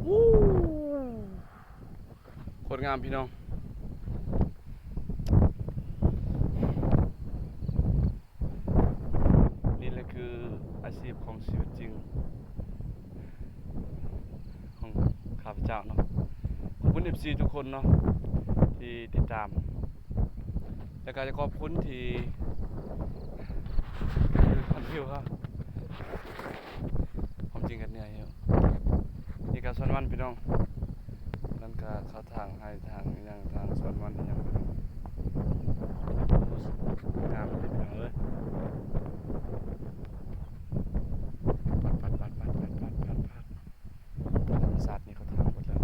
ໂຄດງາມພີ່ນ້ອງ. ນີ້ແຫຼະຄືອາຊີບຂອງຊີວິດຈິງຂອງຂ້າພະເຈົ້າເນາະ. ຂອບຄຸນເອັຟຊີທຸກຄົນເນາະ ທີ່ຕິດຕາມ ແລ້ວກໍຈະຂອບຄຸນທີ່ ຄວາມຈິງກໍເໜື່ອຍຢູ່. ນີ້ກໍສວນມັນພີ່ນ້ອງ, ນັ້ນກໍເຂົ້າທາງໄຮ່ທາງອີ່ຫຍັງ ທາງສວນມັນອີ່ຫຍັງພີ່ນ້ອງ. ໂອ້ ງາມເດ້ພີ່ນ້ອງເອີຍ. ປັດໆໆໆໆໆ ທຳມະຊາດນີ້ເຂົາທາງໝົດແລ້ວ.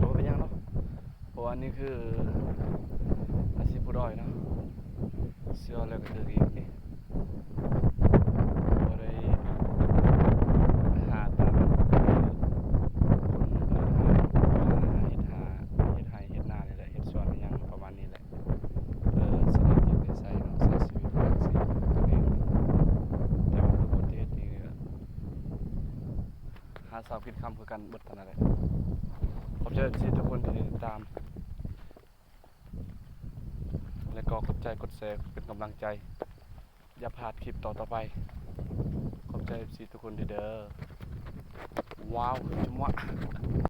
ບໍ່ເປັນຫຍັງເນາະ ເພາະວ່ານີ້ຄືອາຊີບຜູ້ດອຍເນາະ. ເຊື່ອແລ້ວກໍຖືກອີກນີ້ ບໍ່ໄດ້ຫາຕາມຄົນເພິ່ນຫາ ຫາເຮັດ ຫາເຮັດໄຮ່ເຮັດນານີ້ແຫຼະ ເຮັດສວນອີ່ຫຍັງປະມານນີ້ແຫຼະ. ເອີ ສະເຮັດກິນໄດ້ໃຊ້ເນາະ ໃຊ້ຊີວິດປະຈຳວັນຕົວເອງ. ແຕ່ວ່າຜູ້ຄົນທີ່ເຮັດນີ້ ຫາເຊົ້າກິນຄ່ຳຄືກັນເບິດເທົ່ານັ້ນແຫຼະ. ຂອບໃຈເອັຟຊີທຸກຄົນທີ່ຕິດຕາມ ແລະກໍກົດໄລກົດແຊເປັນກຳລັງໃຈ ຢ່າພາດຄລິບຕໍ່ໆໄປ. ຂອບໃຈເອັຟຊີທຸກຄົນເດີ. ວ້າວ ຈະມວະ